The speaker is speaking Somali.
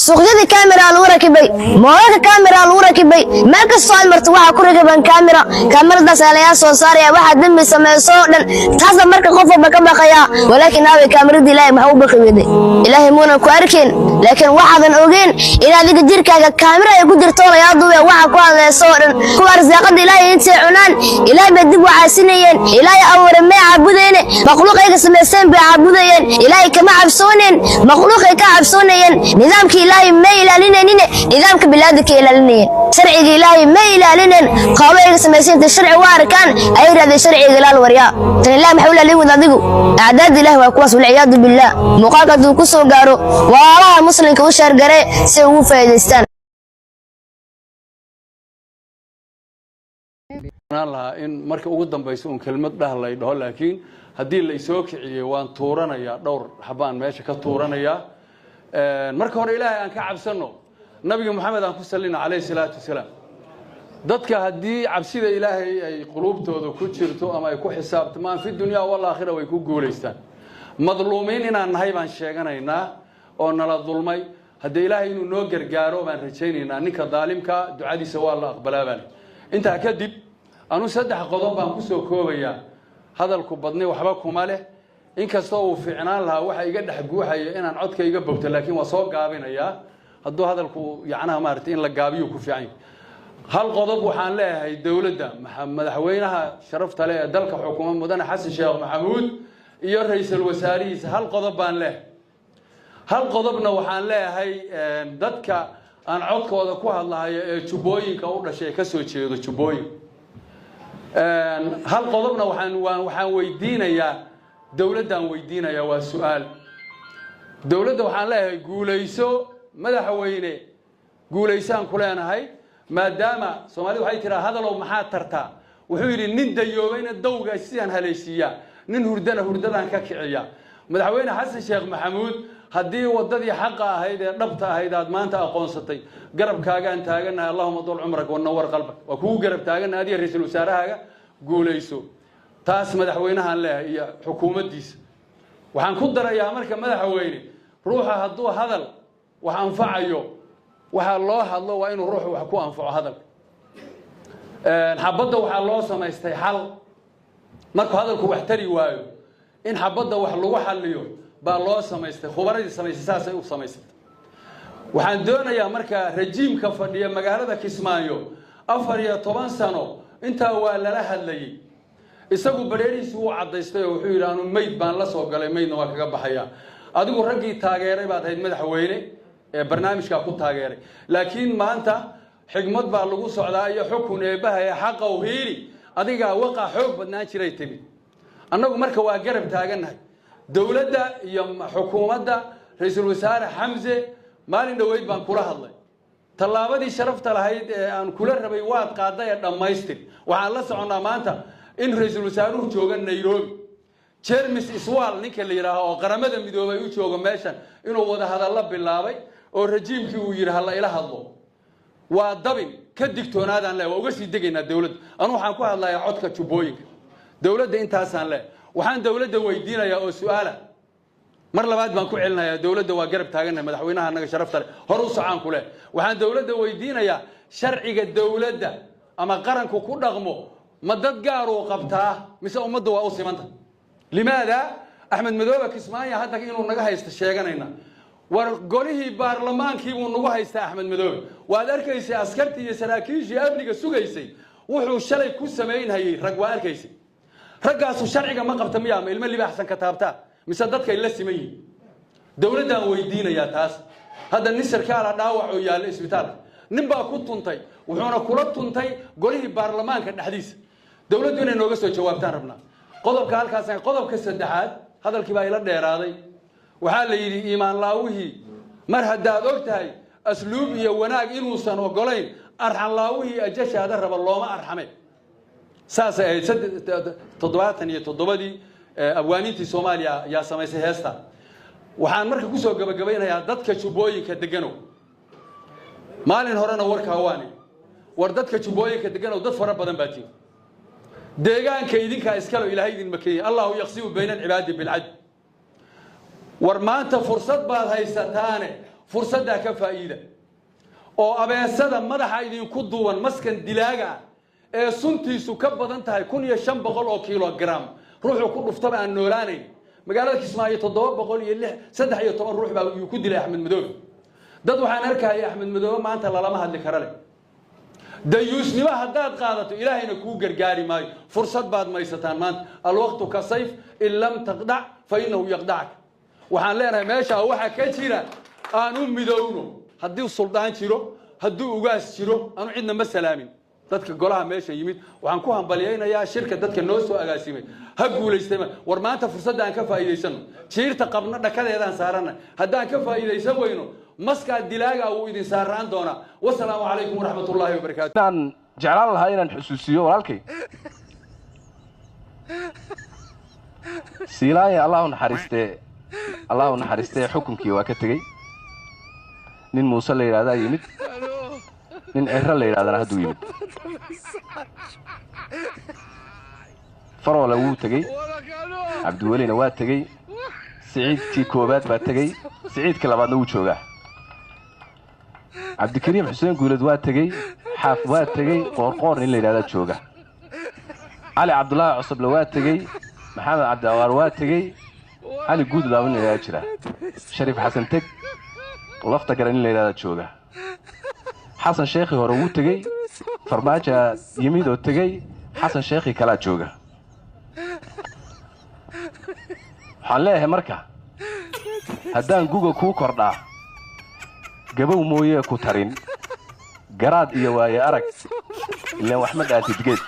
Suuqyadii kaamera lagu rakibay, moolalka kaamera lagu rakibay. Meel kastoo aad marto waxaa ku rakiban kaamera. Kaameradaas ayaa lagaa soo saaraya waxaa dembi sameyso oo dhan. Taasa marka qof walba ka baqayaa. Walaakin aaway kaameradii Ilaahay? Maxaa u baqi weyday? Ilaahay muunan ku arkin? Laakiin waxaadan ogeyn in adiga jirkaaga kaamera ay ku jirto, lagaa duubaya waxa ku hadlayso oo dhan. Kuwa arsaaqada Ilaahay intay cunaan Ilaahay bay dib u caasinayeen. Ilaahay abuuray may caabudayne, makhluuq ayga samaysteen bay caabudayeen. Ilaahay kama cabsooneen, makhluuqay ka cabsoonayeen. Nidaamka Ilaahay may ilaalinaynin, nidaamka bilaadka ilaalinayeen. Sharciga Ilaahay may ilaalineen, qaabo ayga samaysteen intay sharci u arkaan ay yidhahdeen sharciga ilaal. Waryaa, tan Ilaah maxaa u ilaalin wada adigu? Acdaada Ilaah waa kuwaas, walciyaadu billaah. Muuqaalka hadduu ku soo gaaro walaalaha muslimka, u share garee si ay ugu faa'iidaystaan. Lahaa in marka ugu dambaysa uun kelmad dhah lay dhaho, laakiin haddii la isoo kiciyey waan tuuranayaa, dhowr xabaan meesha ka tuuranayaa. Marka hore Ilaahay aan ka cabsano, Nabiga Moxamed aan ku sallina, calayhi salaatu wasalaam. Dadka haddii cabsida Ilaahay ay quluubtooda ku jirto ama ay ku xisaabtamaan, fi dunya walaakhira way ku guulaystaan. Madluumiin inaan nahay baan sheeganaynaa oo nala dulmay. Haddii Ilaahay inuu noo gargaaro baan rajaynaynaa. Ninka daalimkaa ducadiisa waa la aqbalaa baan. Intaa kadib anu saddex qodob baan kusoo koobayaa. Hadalku badni waxba kuma leh, inkastoo uu fiicnaan lahaa waxa iga dhex guuxaya inaan codka iga bogto, laakiin waa soo gaabinayaa. Hadduu hadalku yacnaha maaragtay in la gaabiyo ku fiican yahay. Hal qodob waxaan leeyahay dowladda, madaxweynaha sharafta leh ee dalka xukuma, mudane Xasan Sheekh Maxamuud, iyo ra-iisul wasaarihiisa. Hal qodob baan leeyahay. Hal qodobna waxaan leeyahay dadka aan codkooda ku hadlahayo ee Jubbooyinka u dhashay ee kasoo jeedo Jubbooyinka. Hal qodobna waxaan weydiinayaa dowladdaan weydiinayaa, waa su-aal dowladda. Waxaan leeyahay guulayso madaxweyne, guulaysaan ku leenahay, maadaama Soomaalida waxay tiraa, "Hadalow maxaa tartaa?" Wuxuu yidhi, "Nin dayoobayna dawga sidaan halaysiiyaa, nin hurdana hurdadaan ka kiciya." Madaxweyne Xasan Sheekh Maxamuud, haddii waddadii xaqa ahayd ee dhabta ahayd aad maanta aqoonsatay, garabkaagaan taaganahay. Allahuma dul cumrak wanawar qalbak. Waa kugu garab taaganahay adiga ra-iisul wasaarahaaga. Guulayso. Taas madaxweynahaan leeyahay iyo xukuumaddiisa. Waxaan ku darayaa marka, madaxweyne, ruuxa hadduu hadal wax anfacayo, waxaa loo hadlo waa inuu ruuxu wax ku anfaco hadalka. Xabadda waxaa loo samaystay xal. Markuu hadalku wax tari waayo, in xabadda wax lagu xalliyo baa loo samaystay. Khubaradii samaystay saasay u samaysatay. Waxaan doonayaa marka, rajiimka fadhiya magaalada Kismaayo 14 sano intaa waa lala hadlayey. Isagu badheerihiisi wuu caddaystay oo wuxuu yidhi, "Anu mayd baan la soo galay, maydna waa kaga baxaya." Adigu raggii taageeray baad ahayd, madaxweyne, ee barnaamijkaa ku taageeray. Laakiin maanta xigmad baa lagu socdaa iyo xukun eebbaha ee xaqow hiili. Adigaa waqaa xoog badnaan jiray timid. Annagu marka waa garab taagannahay dowladda iyo xukuumadda. Ra-iisul wasaare Xamse, maalin dhoweyd baan kula hadlay. Tallaabadii sharafta lahayd ee aan kula rabay waad qaadday ee dhammaystir. Waxaan la soconnaa maanta in ra-iisul wasaaruhu jooga Nairobi, James Swan ninka la yidhaaho oo Qaramada Midoobay u joogo meeshan inuu wada hadallo bilaabay oo rajiimkii uu yidhi, "Hala ila hadlo." Waa dabin ka digtoonaadaan le, waa uga sii degaynaa dowladda. Anu waxaan ku hadlayaa codka Jubbooyinka. Dowladda intaasaan leh. Waxaan dowladda weydiinayaa oo su-aala, mar labaad baan ku celinayaa, dowladda waa garab taagannahay. Madaxweynaha naga sharafta leh, hor u socaan ku leh. Waxaan dowladda weydiinayaa, sharciga dowladda ama qaranku ku dhaqmo ma dad gaaruu qabtaa mise ummadda waa u simanta? Limaada Axmed Madoobe Kismaayo hadda inuu naga haysto sheeganayna? War golihii baarlamaankii buu nagu haystaa Axmed Madoobe. Waad arkaysay askartii iyo saraakiishii amniga sugaysay wuxuu shalay ku samaynhayay rag. Waa arkaysay. Raggaasu sharciga ma qabta miya? Ma ilmo libaaxsan ka taabtaa mise dadkay la siman yihin? Dowladdaan weydiinayaa taas. Hadda nin sarkaala dhaawac oo yaalla isbitaalka, nin baa ku tuntay, wuxuuna kula tuntay golihii baarlamaanka dhexdiisa. Dowladdu inay nooga soo jawaabtaan rabnaa qodobka halkaas. Qodobka saddexaad, hadalkii baa ila dheeraaday. Waxaa la yidhi, "Iimaan laawihii mar haddaad og tahay asluub iyo wanaag inuusan ogolayn, arxan laawihii ajashaada raba looma arxame." Saasay ahayd 77-dii abwaaniintii Soomaaliya ayaa samaysay heesta. Waxaan marka kusoo gabagabaynayaa dadka Jubbooyinka deganow. Maalin horena warkaa waani. War dadka Jubbooyinka deganow, dad fara badan baa tihin. Deegaanka idinkaa iskalo, Ilaahay idin makeeyey. Allahu yaqsimu bayna alcibaadi bilcadl. War maanta fursad baad haysataane. Fursaddaa ka faa'iida oo abeesada madaxa idinku duuban, maskan dilaaga ah ee suntiisu ka badan tahay 1500 oo kilogram, ruuxuu ku dhuftaba aan noolaanayn. Magaalada Kismaayo 706 13 ruux baa yuu ku dilay Axmed Madoobe. Dad waxaan arkahaya Axmed Madoobe maanta lalama hadli kara leh. Dayuusnimo haddaad qaadato, Ilaahayna kuu gargaari maayo. Fursad baad maysataan maanta. Alwaqtu ka sayf, in lam taqdac fa innahu yaqdacak. Waxaan leenahay, meeshaa waxa ka jira aan u midowno. Haddii suldaan jiro, hadduu ugaas jiro, aanu cidna ma salaamin. Dadka golaha meesha yimid waxaan ku hambalyaynayaa shirka dadka noo soo agaasimay, ha guulaystay. War maanta fursadda aan ka faa'iidaysano. Jiirta qabna dhakadeedaan saarana. Haddaan ka faa'iidaysan weyno, maskaa dilaaga wuu idin saaraan doonaa. Wasalaamu calaykum waraxmat ullaahi wabarakaatu. Inaan jeclaan lahaa inaan xusuusiyo walaalkay Siilaanya, Allahu naxariistee, Allahu naxariistee, xukunkii waa ka tegey. Nin Muuse la yidhahdaa yimid, nin Ciro la yidhahdana hadduu yimid. Faroole wuu tegey, Cabdiwelina waa tegey, Siciidkii koowaad baa tegey, Siciidkii labaadna wuu joogaa. Cabdikariim Xuseen Guuled waa tegey, Xaaf waa tegey, Qoorqoor nin la yidhahdaa jooga. Cali Cabdulaahi Cosoble waa tegey, Maxamed Cabdiawaar waa tegey, Cali Guudlaaw nin la yidhahdaa jira, Shariif Xasan teg, Lafta Gare nin la yidhahdaa jooga. Xasan Sheekhii hore wuu tegey, Farmaaja yimid oo tegey, Xasan Sheekhii kalaa jooga. Waxaan leeyahay marka, haddaan guga kuu kordhaa gabow mooyee ku tarin garaad iyo waaye arag, ilaan wax ma dhaantid geed.